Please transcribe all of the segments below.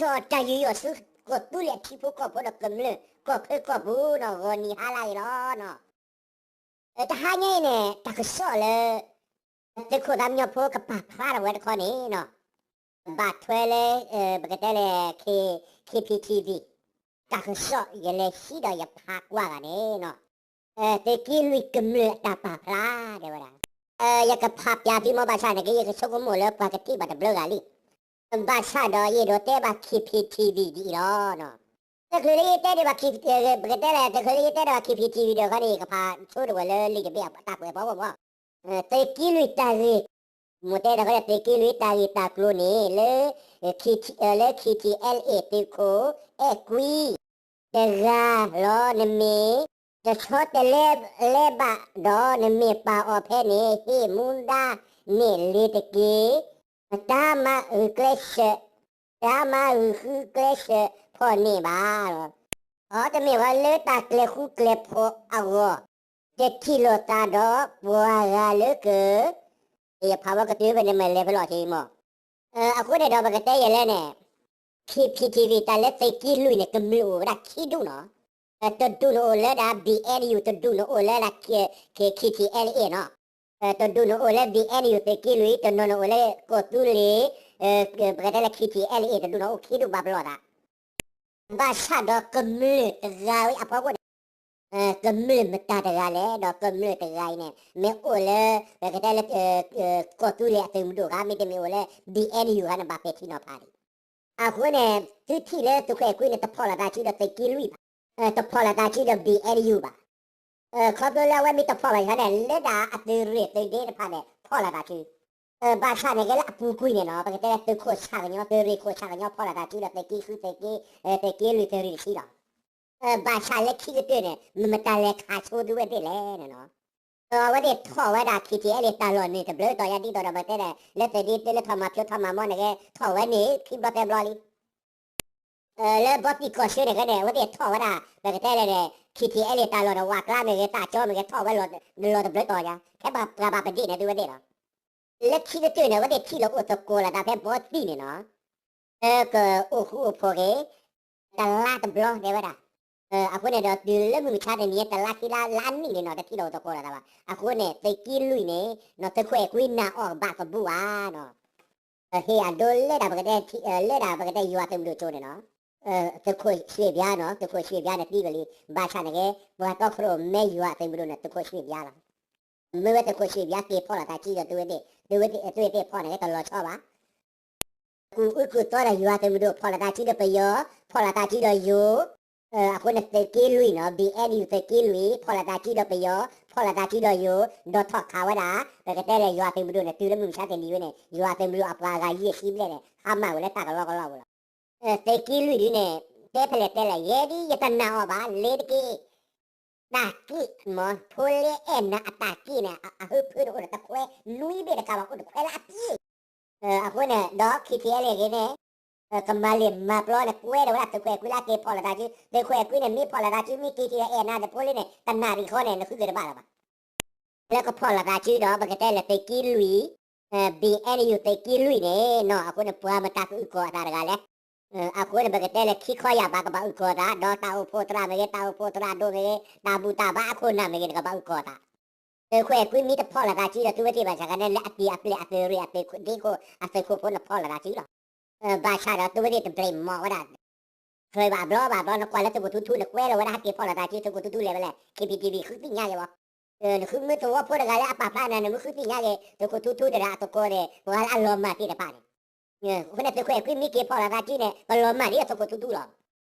တၢ်ယူးယီၣ်ဆူကီၢ်သူလ့ၤအထံဖိကီၢ်ဖိဒီးကမျၢၢ်ကီၢ်ချၢကီၢ်ပူၤနီၤ ဂီၤနံၤဟါလၢအံၤလီၤနီၤ. တဟါညါအံၤန့ၣ် တၢ်ကစီၣ်လၢ သုးခိၣ်သးမညီဖိကပာ်ဖျါထီၣ်ဝဲတခီန့ၣ်နီၤ, ဘၣ်ထွဲလၢ ပကတဲလၢ K- KPTV တၢ်ကစီၣ်ယလဲၤဟံးဒီးယဖးကွၢ်ဂၤန့ၣ်နီၤ, သုးက့လွံၢ်ကမျၢၢ်အတၢ်ပာ်ဖျါတဲဝဲဒၣ်, ယကဖးပၠးသုမ့ၢ်ဘၣ်ဆၣ်န့ၣ်က့ ယကဆိကမိၣ်လၢပှၤကထံၣ်ဘၣ်တဘျုးဂၤလံ. ဘၣ်ဆၣ်ဒီးယအဲၣ်ဒိးတဲဘၣ် KPTV ဒ်အံၤလီၤ. တချုးလၢယတဲဒံးဘၣ် ပကတဲလၢ တချုးလၢယတဲဒံးဘၣ် KPTV ဒီးခီန့ၣ် ယကဖးဆိဒၣ်ဝဲလၢလံာ်တဘ့ၣ်အတၢ်ကွဲးဖီခိၣ်မး, သုးက့လွံၢ်တၢ်ဂ့ၢ်, မိၢ်တဲတခီလၢသုးက့လွံၢ်တၢ်ဂ့ၢ်တၢ်ကျိၤန့ၣ် လၢ လၢ KTLA သုးခိၣ်အဲၣ်ကွံ တဂၤလီၤ နမ့ၢ်တဆီတလဲလဲဘၣ်ဒီး နမ့ၢ်ပာ်အီၤဖဲန့ၣ် ဟ့ၣ်မူဒါန့ၣ်လ့ၤတက့ၢ်. တၢ်မၤဂုာ်ကျဲးစၢး, တၢ်မၤဂုာ်ဃုကျဲးစၢးဖီၣ်န့ၢ်ဘၣ်. အတမ့ၢ်ဝဲလၢတၢ်ကျဲၤဃူကျဲၤဖိးအဂီၢ်, တထံၣ်လိာ်သးဒီးပှၤဂၤလၢက ယဖးဝဲကတုၤဖဲန့ၣ်မ့ၢ်လဲၤဖဲလီၤဆ့မး. အဃိန့ၣ်ဒီးပကတဲယဲလဲၣ်န့ၣ်, KPTV တၢ်လၢသုးက့လွံၢ်န့ၣ် ကမျၢၢ်အိၣ်ဝဲဒၣ်ခံဒူၣ်နီၤ. တဒူၣ်န့ၣ်အိၣ်လၢဒၣ် BNU တဒူၣ်န့ၣ်အိၣ်လၢဒၣ် KTLA နီၤ. တဒူၣ်န့ၣ်အိၣ်လၢ BNU သုးက့လွံၢ် တနီၤန့ၣ်အိၣ်လၢကီၢ်သူလ့ၤ ပကတဲလၢ KTLA တဒူၣ်န့ၣ်အိၣ်ခံဒူၣ်ဘၣ်ပလီၢ်သး ဘၣ်ဆၣ်ဒီးကမျၢၢ်တဂၤဝဲအဖီခိၣ်န့ၣ်, ကမျၢၢ်မတၤတဂၤလဲၣ် ဒီးကမျၢၢ်တဂၤအံၤန့ၣ် မ့ၢ်အိၣ်လၢ ပကတဲလၢ ကီၢ်သူလ့ၤအသုးမုၢ်ဒိၣ်ဧါ မ့တမ့ၢ်အိၣ်လၢ BNU ဧါန့ၣ် ဘၣ်ပဲာ်ထံနီၤဖးဒံး. အဃိန့ၣ် သုထံၣ်လၢသုးခိၣ်အဲၣ်ကွံန့ၣ် တဖီၣ်လိာ်သးစုဒီးသုးက့လွံၢ်ဘၣ်, တဖီၣ်လိာ်သးစုဒီး BNU ဘၣ်. ခီဖျိလၢအဝဲမ့ၢ်တဖီၣ်ဘၣ်ယၤန့ၣ် လၢဒၣ်အသုးရ့ၣ်သုးဒ့တဖၣ်န့ၣ် ဖီၣ်လိာ်သးစု. ဘၣ်ဆၣ်န့ၣ်ကဲလၢအပူၤကွံာ်န့ၣ်နီၤ ပကတဲလၢသုးခိၣ်ဆၣ်ကညီ သုးရ့ၣ်ခိၣ်ဆၣ်ကညီ ဖီၣ်လိာ်သးစုဒီးသုးက့ဃု သုးက့ သုးက့လွံၢ် သုးရ့ၣ်တဆံလီၤ. ဘၣ်ဆၣ်လၢခံကတၢၢ်န့ၣ် မတၤလဲၤခးဆိသုဝဲသ့ၣ်လဲၣ်န့ၣ်နီၤ. အဝဲသ့ၣ်ထီၣ်ဝဲဒၣ် KTLA တၢ်လီၢ်န့ၣ်တဘျုးတီၤယါဒ်သိးဒီးပတဲဒၣ် လၢသုးဒ့တၢ်လၢထီၣ်မၤဖျိထီၣ်မၤမီၢ်န့ၣ်ဂ့ၤ ထီၣ်ဝဲန့ၣ်ခံဘျီသၢဘျီလံ. လၢဘီသံၣ်ကီၢ်ဆၢန့ၣ်ဂ့ၤန့ၣ် အဝဲသ့ၣ်ထီၣ်ဝဲဒၣ် ပကတဲလဲၣ်န့ၣ် KTLA တၢ်လီၢ်န့ၣ် ဝးကျါမ့ၢ်ဂ့ၤ တၢ်ကၠီမ့ၢ်ဂ့ၤ ထီၣ်ဝဲလီၤတဘျုးတီၤယါ ဖဲပှၤဘၣ်ပဒ့ၣ်န့ၣ်သုဝဲသ့ၣ်လီၤ. လၢခံကတၢၢ်န့ၣ် အဝဲသ့ၣ်ထံၣ်လိာ်အိၣ်သကိးလိာ်သးဖဲဘီသံၣ်န့ၣ်နီၤ ကအိၣ်ဃူအိၣ်ဖိးက့ၤ တလါတဘျီတဲဝဲဒၣ်. အဃိန့ၣ်ဒီးတုၤလၢမုၢ်မဆါတနံၤ တလါခံလါလါနံၣ်န့ၣ်နီၤ တထံၣ်လိာ်အိၣ်သကိးလိာ်သးဘၣ်. အဃိန့ၣ် သုးက့လွံၢ်န့ၣ် နီၤသုးခိၣ်အဲၣ်ကွံနာ်အီၤကဘၣ်ကဘူၣ်ဧါနီၤ. ဟ့ၣ်အဒိလၢဒၣ်ပကတဲ လၢဒၣ်ပကတဲယွၤသုးမုၢ်ဒိၣ်ကၠိန့ၣ်နီၤ သုးခိၣ်ရွှ့ၣ်ဘျါနီၤ သုးခိၣ်ရွှ့ၣ်ဘျါန့ၣ်သံဝဲလံ ဘၣ်ဆၣ်န့ၣ်ဂ့ၤ ပှၤတီခိၣ်ရိၣ်မဲယွၤသုးမုၢ်ဒိၣ်န့ၣ် သုးခိၣ်ရွှ့ၣ်ဘျါလီၤ. မ့ၢ်ဝဲသုးခိၣ်ရွှ့ၣ်ဘျါက့ၤဖီၣ်လိာ်သးစုဒီးသုဝဲသ့ၣ် သုဝဲသ့ၣ်ဖီၣ်န့ၣ်ဂ့ၤ တလီၤဆီဘၣ်. ကူၣ်အုကူၣ်သီဒီးယွၤသုးမုၢ်ဒိၣ် ဖီၣ်လိာ်သးစုဒီးပယီၤ ဖီၣ်လိာ်သးစုဒီးယိၤ အဃိန့ၣ်သုးက့လွံၢ်နီၤ BNU သုးက့လွံၢ် ဖီၣ်လိာ်သးစုဒီးပယီၤ ဖီၣ်လိာ်သးစုဒီးယိၤ ဒီးထီၣ်ခးဝဲဒၣ် ပကတဲလၢယွၤသုးမုၢ်ဒိၣ်န့ၣ် တုၤလၢမုၢ်မဆါတနံၤဝဲန့ၣ် ယွၤသုးမုၢ်ဒိၣ်အပှၤဂၤယဲၢ်ဆံဘျဲၣ်န့ၣ် ဟါမၢ်ဝဲလၢတၢ်ကလီကလီပူၤလီၤ. သုးက့လွံၢ်ဒုန့ၣ် တဲဖဲလဲၣ်တဲလဲၣ် ယဲဒ်ယတနာ်အီၤဘၣ် လဲၤတက့ၢ် တၢ်က့ၣ်မး ဖိလ့အဲၣ်နၤအတၢ်က့ၣ်န့ၣ် အဟၢဖၢတအိၣ်ဒီးတခွဲ နွံဘ့ၣ်တကးဘၣ်အိၣ်တခွဲလၢအက့ၣ်. အဃိန့ၣ် ဒီး KTLA ဂ့ၤန့ၣ် ကမၤလ့ၢ်မၤပျီန့ၣ် ကွဲဒီးဝဲဒၣ်သုးခိၣ်အဲၣ်ကွံလၢအက့ၤဖီၣ်လိာ်သးစု သုးခိၣ်အဲၣ်ကွံန့ၣ် မ့ၢ်ဖီၣ်လိာ်သးစု မ့ၢ်က့ၤထံၣ်ဒီးအဲၣ်နၤဒီးဖိလ့န့ၣ် တနာ်ဒံးဃီန့ၣ် နဃုက့ၤတဘၣ်လၢၤဘၣ်. လၢကဖီၣ်လိာ်သးစုဒီး ပကတဲလၢသုးက့လွံၢ် BNU သုးက့လွံၢ်န့ၣ်နီၤ အဃိန့ၣ် ပှၤမတၤကအုၣ်ကီၤအသးတဂၤလဲၣ်. အဃိန့ၣ် ပကတဲလၢခံခီယာ်ဘၣ်ကဘၣ်အုၣ်ကီၤသး ဒီးတၢ်အိၣ်ဖှိၣ်သရၣ်မ့ၢ်ဂ့ၤ တၢ်အိၣ်ဖှိၣ်သရၣ်ဒိၣ်မ့ၢ်ဂ့ၤ တၢ်ဘူၣ်တၢ်ဘါအခိၣ်နၢ်မ့ၢ်ဂ့ၤ နကဘၣ်အုၣ်ကီၤသး. သုးခိၣ်အဲၣ်ကွံမ့ၢ်တဖီၣ်လိာ်သးစုဒီး သုဝဲသ့ၣ်ဘၣ်ဆၣ်ကန့ၣ် လၢအတံၤအပျဲၢ်အသုးရ့ၣ်အသုးခိၣ်ဒ့ခိၣ်အသုးခိၣ်ဖိန့ၣ်ဖီၣ်လိာ်သးစုလီၤ. ဘၣ်ဆၣ်ဒီးသုဝဲသ့ၣ်တဘျဲးမီၤဝဲဒၣ် ကြၢးဘၣ်အဘျီဘၣ်ဘျီ နကွၢ်လၢသုးခိၣ်ထူထူ နကွဲလီၤဝဲဒၣ်ဟဲက့ၤဖီၣ်လိာ်သးစု သုးခိၣ်ထူထူလဲၤဝဲလဲၣ် KPTV ဃုသ့ၣ်ညါက့ၤဝဲ. နဃုမ့ၢ်သဝီဖိတဂၤလၢအပာ်ဖျါနၤ နမ့ၢ်ဃုသ့ၣ်ညါက့ၤ သုးခိၣ်ထူထူတဂၤအသကိးန့ၣ် ပှၤလၢအလီၤမၢ်သ့ၣ်တဖၣ်န့ၣ် အဃိန့ၣ် သုးခိၣ်အဲၣ်ကွံမ့ၢ်က့ၤဖီၣ်လိာ်သးစုန့ၣ် ပလီၤမၢ်ဒ်သုးခိၣ်ထူထူလီၤ.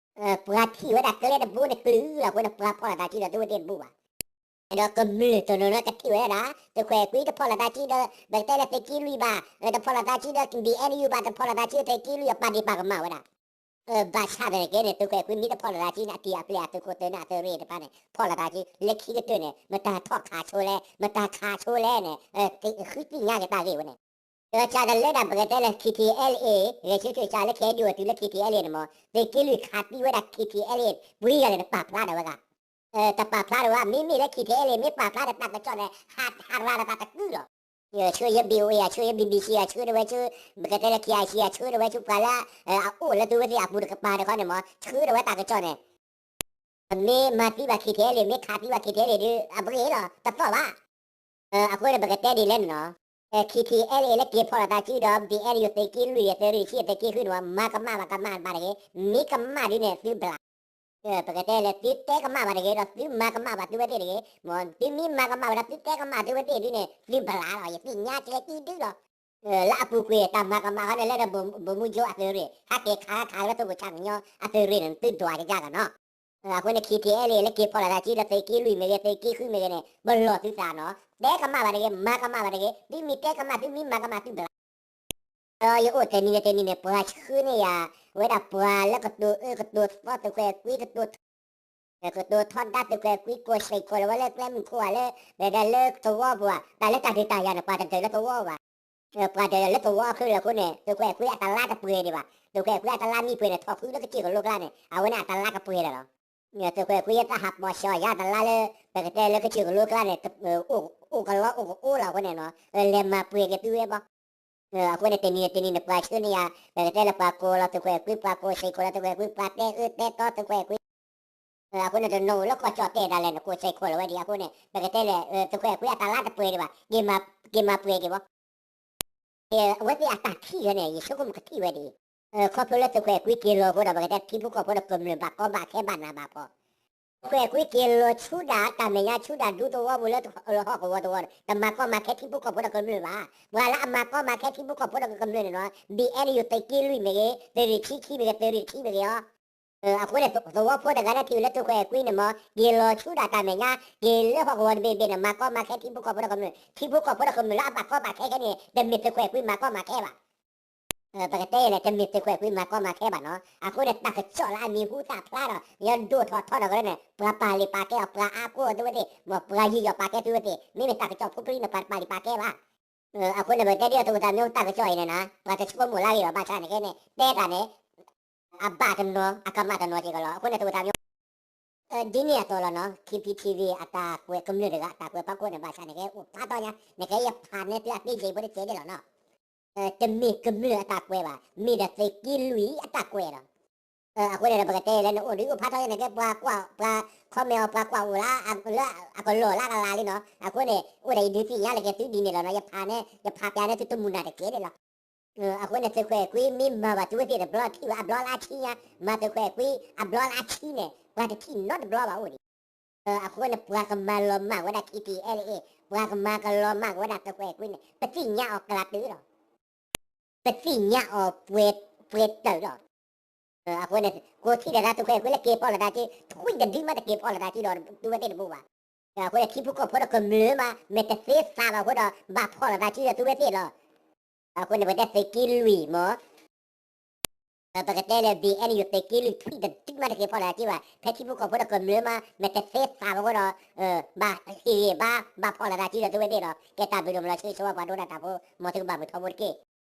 ပှၤထံၣ်ဝဲဒၣ်ကျဲတဘိန့ၣ်ကျုၤလီၤ အဃိန့ၣ် ပှၤဖီၣ်လိာ်သးစုဒီးသုဝဲသ့ၣ်တဘူၣ်ဘၣ်. ဒီးကမျၢၢ်တနီၤနီၤကထံၣ်ဝဲဒၣ် သုးခိၣ်အဲၣ်ကွံတဖီၣ်လိာ်သးစုဒီး ပကတဲလၢသုးက့လွံၢ်ဘၣ် တဖီၣ်လိာ်သးစုဒီး BNU ဘၣ် တဖီၣ်လိာ်သးစုသုးက့လွံၢ် အပာ်ဒ့ၣ်ပာ်ကမၣ်ဝဲဒၣ်. ဘၣ်ဆၣ်သနာ်က့န့ၣ် သုးခိၣ်အဲၣ်ကွံမ့ၢ်တဖီၣ်လိာ်သးစုန့ၣ် အတံၤအပျဲၢ်အသုးခိၣ်သုးနၢ်အသုးရ့ၣ်တဖၣ်န့ၣ် ဖီၣ်လိာ်သးစု လၢခံကတၢၢ်န့ၣ် မတၤထီၣ်ခးဆိလဲၣ် မတၤခးဆိလဲၣ်န့ၣ် ဃုသ့ၣ်ညါက့ၤတၢ်ဂ့ၢ်ဝဲန့ၣ် ဒီးကၢ်တလၢဒၣ်ပကတဲလၢ KTLA ဂဲၤဆၢထၢၣ်ကၢ်လၢ ခဲဒိၣ်တုၤလၢ KTLA န့ၣ်မး သုးက့လွံၢ်ခးသံဝဲဒၣ် KTLA ပှၤဂၤန့ၣ် တပာ်ဖျါထီၣ်ဝဲဂၤ တပာ်ဖျါထီၣ်ဝဲ မ့မ့ၢ်လၢ KTLA မ့ၢ်ပာ်ဖျါဒီးတၢ်ကစီၣ်န့ၣ် ဟးရၤဒီးတၢ်တကုၢ်လီၤ. ဆှၢယဲ ဗွီအိၣ်ဝ့ၣ် ဆှၢယဲ ဘံဘံစံ ဆှၢဒၣ်ဝဲဆူ ပကတဲလၢ ခ့အၣ်စံ ဆှၢဒၣ်ဝဲဆူပှၤလၢ အအိၣ်လၢသုဝဲသ့ၣ်အပူၤတကပၤတခီန့ၣ်မ့ၢ် ဆှၢဒၣ်ဝဲတၢ်ကစီၣ်န့ၣ် မ့ၢ်မၤသံဘၣ် ခ့ထံအဲလ့ၣ် မ့ၢ်ခးသံဘၣ် ခ့ထံအဲလ့ၣ် ဒုး အပှ့ၤလီၤ တသီၣ်ဘၣ်. အဃိန့ၣ် ပကတဲဒ်လဲၣ်န့ၣ်နီၤ, ခ့ထံအဲလ့ၣ်လၢက့ၤဖီၣ်လိာ်သးစုဒီး ဘံအဲၣ်ယူၣ် သုးက့လွံၢ် သုးရ့ၣ်ဆံ သုးက့ဃုန့ၣ် မၤကမၣ်ဘၣ်ကမၣ်ဘၣ်တဂ့ၤ, မ့ၢ်ကမၣ်ဒ်န့ၣ် သုဘျး ပကတဲလဲၣ် သုတဲကမၣ်ဘၣ်တဂ့ၤဒီး သုမၤကမၣ်ဘၣ်သုဝဲသ့ၣ်တဂ့ၤ, မ်သုမ့ၢ်မၤကမၣ်ဘၣ်ဒီး သုတဲကမၣ်သုဝဲသ့ၣ်ဒ်န့ၣ် သုဘျးလီၤ ယသ့ၣ်ညါကျဲတံဒုလီၤ. လၢအပူၤကွံာ်တၢ်မၤကမၣ်ဃီန့ၣ် လၢဒီး ဗိုလ်မှူးချုပ် အသုးရ့ၣ် ဟဲက့ၤခးခးလၢသုးခိၣ်ဆၣ်ကညီအသုးရ့ၣ်န့ၣ် သုဒွးကကါလီၤနီၤ. အဃိန့ၣ် ခ့ထံအဲလ့ၣ် လၢက့ၤဖီၣ်လိာ်သးစုဒီး သုးက့လွံၢ်မ့ၢ်ဂ့ၤ သုးက့ဃုမ့ၢ်ဂ့ၤန့ၣ် ပလီၢ်သုသးနီၤ, တဲကမၣ်ဘၣ်တဂ့ၤ မၤကမၣ်ဘၣ်တဂ့ၤ, သုမ့ၢ်တဲကမၣ် သုမ့ၢ်မၤကမၣ် သုဘျး ဒီးယအိၣ်တနံၤန့ၣ်တနံၤန့ၣ် ပှၤဆှၢန့ၢ်ယၤ ဝဲဒၣ်ပှၤလၢကတိၤအၢကတိၤသီ သုးခွဲးကွံ ကတိၤထီဒါ သုးခွဲးကွံ ကိးစဲးခိၣ်လီၤဝဲလၢကျဲမုၢ်ခိၣ်ဧါ လၢ ဒီးလၢသဝီပူၤဧါ, တၢ်လၢတၢ်ဒုးတၢ်ယၤန့ၣ် ပှၤတဒၢးလၢသဝီဘၣ်, ပှၤဒၢးလၢသဝီအဃိလီၤအဃိန့ၣ် သုးခွဲးကွံအတလါတပှဲၤဒံးဘၣ်, သုးခွဲးကွံအတလါမ့ၢ်ပှဲၤန့ၣ် ထီၣ်ဃုလၢကစၢၢ်ကလိကျါန့ၣ် အဝဲန့ၣ်အတလါကပှဲၤလီၤလီၤ. သုးခွဲးကွံယသးဟးပီၤစှီၤယၤတလါလၢ ပကတဲလၢကစၢၢ်ကလိကျါန့ၣ် အိၣ်ကလီအိၣ်ကအိၣ်လီၤအဃိန့ၣ်နီၤ, လဲၤမၤပှဲၤက့ၤသုဝဲဘၣ်. အဃိန့ၣ် တနံၤန့ၣ်တနံၤန့ၣ် ပှၤဆှၢန့ၢ်ယၤ ပကတဲလၢပှၤကိးလီၤသုးခွဲးကွံ ပှၤကိးစဲးခိၣ်လီၤသုးခွဲးကွံ ပှၤတဲအၢတဲသီသုးခွဲးကွံ, အဃိန့ၣ် တနီၤအိၣ်လၢကီၢ်ကၠီၣ်တဲာ်ဒၣ်လဲာ်န့ၣ် ကိးစဲးခိၣ်လီၤဝဲဒံးအဃိန့ၣ် ပကတဲလဲၣ် သုးခွဲးကွံအတလါတပှဲၤဒံးဘၣ်, က့ၤမၤပှဲၤက့ၤဘၣ်. အဝဲသ့ၣ်အတၢ်ထံၣ်ဝဲန့ၣ် ယဆိကမိၣ်ကထံၣ်ဝဲဒ်အံၤ, ခီဖျိလၢသုးခွဲးကွံက့ၤလီၤအဃိဒီး ပကတဲထံဖိကီၢ်ဖိဒီးကမျၢၢ်ဘၣ်ကီဘၣ်ခဲဘၣ်နးဘၣ်ဖှီၣ်, သုးခွဲးကွံက့ၤလီၤဆူဒၣ်တၢ်မဲာ်ညါဆူဒၣ်ဒူသဝီပူၤလၢဟီၣ်ကဝီၤသဝီန့ၣ် တမၤကီမၤခဲထံဖိကီၢ်ဖိဒီးကမျၢၢ်ဘၣ်. ပှၤလၢအမၤကီမၤခဲထံဖိကီၢ်ဖိဒီးကမျၢၢ်န့ၣ်နီၤ ဘံအဲၣ်ယူၣ် သုးက့လွံၢ်မ့ၢ်ဂ့ၤ သုးရ့ၣ်ဆံခံမ့ၢ်ဂ့ၤ သုးရ့ၣ်ဆံမ့ၢ်ဂ့ၤအီၤ အဃိန့ၣ် သဝီဖိတဂၤလၢထံၣ်ဝဲလၢသုးခွဲးကွံန့ၣ်မ့ၢ် က့ၤလီၤဆူဒၣ်တၢ်မဲာ်ညါ က့ၤလၢဟီၣ်ကဝီၤတဘ့ၣ်ဘ့ၣ်န့ၣ် မၤကီမၤခဲထံဖိကီၢ်ဖိဒီးကမျၢၢ် ထံဖိကီၢ်ဖိဒီးကမျၢၢ်လၢအဘၣ်ကီဘၣ်ခဲခဲန့ၣ် တမ့ၢ်သုးခွဲးကွံမၤကီမၤခဲဘၣ်. ပကတဲလဲၣ် တမ့ၢ်သုးခွဲးကွံမၤကီမၤခဲဘၣ်နီၤ. အဃိန့ၣ် တၢ်ကစီၣ်လၢအမံၤဟူသၣ်ဖျါဒီး ယဒိၣ်ထီၣ်ထီထီၣ်ကရၢန့ၣ် ပှၤပာ်လံာ်ပာ်ကဲအီၤ ပှၤအါကိးအီၤသုဝဲသ့ၣ် မ်ပှၤယူးယီၣ်ပာ်ကဲသုဝဲသ့ၣ် မ့မ့ၢ်တၢ်ကစီၣ်ဖိဖျိန့ၣ် ပှၤတပာ်လံာ်ပာ်ကဲဘၣ်. အဃိန့ၣ် ပတဲဒ်အီၤသကိးသးမ့ၢ်တၢ်ကစီၣ်အံၤန့ၣ်နီၤ ပှၤတဆိကမိၣ်လၢဂ့ၤဘၣ် ဘၣ်ဆၣ်န့ၣ်ကဲန့ၣ် တဲတၢ်န့ၣ် အဘၣ်တနီၤ အကမၣ်တနီၤက့ၤကလီၤ. အဃိန့ၣ် သကိးသးမ့ၢ် ဒ်န့ၣ်အသိးလီၤနီၤ ခံဖံထံဝံၤ အတၢ်ကွဲးကမျၢၢ်တဂၤ အတၢ်ကွဲးဖးခိၣ်န့ၣ် ဘၣ်ဆၣ်န့ၣ်ကဲ အိၣ်ဖျါထီညါ နကဲယဖးန့ၢ်သုအသ့ၣ်က့ၤဖိတကဲဒၣ်လီၤနီၤ. တမ့ၢ်ကမျၢၢ်အတၢ်ကွဲးဘၣ် မ့ၢ်ဒီးသုးက့လွံၢ်အတၢ်ကွဲးလီၤ. အဃိန့ၣ်ဒီး ပကတဲလဲၣ် နအိၣ်ဒုးအိၣ်ဖျါထီညါန့ၣ်ကဲ ပှၤကွၢ် ပှၤ comment အီၤ ပှၤကွၢ်အိၣ်လၢ လၢအကလီၢ်လၢကလၤလံနီၤ. အဃိန့ၣ် အိၣ်ဒၣ်ယဒုးသ့ၣ်ညါလၢကဲသုဒ်န့ၣ်လီၤနီၤ ယဖးန့ၣ် ယဖးပျးန့ၢ်သုတမုာ်နၤတကဲဒၣ်လီၤ. အဃိန့ၣ် သုးခွဲးကွံမ့ၢ်မၤဘၣ်သုဝဲသ့ၣ်တဘျီ ထံၣ်ဝဲအဘျီလၢအဆံညါ မၤသုးခွဲးကွံ အဘျီလၢအဆံန့ၣ် ပှၤတထံၣ်နီတဘျီဘၣ်အိၣ်ဒံး. အဃိန့ၣ် ပှၤကမၤလီၤမၢ်ဝဲဒၣ် ခံဖံအဲလ့ၣ် ပှၤကမၤကလီၤမၢ်ဝဲဒၣ်သုးခွဲးကွံန့ၣ် ပသ့ၣ်ညါအီၤကျးတုၤလီၤ. ပသ့ၣ်ညါအီၤပှဲၤတၢၢ်လီၤ. အဃိန့ၣ် ကိးထံၣ်ဒီးတၢ်သုးခွဲးကွံလၢက့ၤဖီၣ်လိာ်သးစု ထွံၣ်တဒုမးတက့ၤဖီၣ်လိာ်သးစုဒီးသုဝဲသ့ၣ်တဘိဘၣ်. အဃိန့ၣ် ထံဖိကီၢ်ဖိဒီးကမျၢၢ်မး မ့ၢ်တသ့သးဘၣ်အဃိဒီး ဘၣ်ဖီၣ်လိာ်သးစုဒီးသုဝဲသ့ၣ်လီၤ. အဃိန့ၣ် ပတဲသုးက့လွံၢ်မး ပကတဲလၢ ဘံအဲၣ်ယူၣ် သုးက့လွံၢ် ထွံၣ်တဒုမးတက့ၤဖီၣ်လိာ်သးစုဘၣ်. ဖဲထံဖိကီၢ်ဖိဒီးကမျၢၢ်မး မ့ၢ်တသ့သးဘၣ်အဃိဒီး ဘၣ်ဟ့ၣ်ဂံၢ်ဘါ ဘၣ်ဖီၣ်လိာ်သးစုဒီးသုဝဲသ့ၣ်လီၤ. ကဲတၢ်ဘျုးဒိၣ်မးလီၤ ဆၢဂ့ၤဆၢဝါပှၤဒိကနၣ်တၢ်ဖိ မ်သုကဘၣ်မုာ်ထီဘိတက့ၢ်.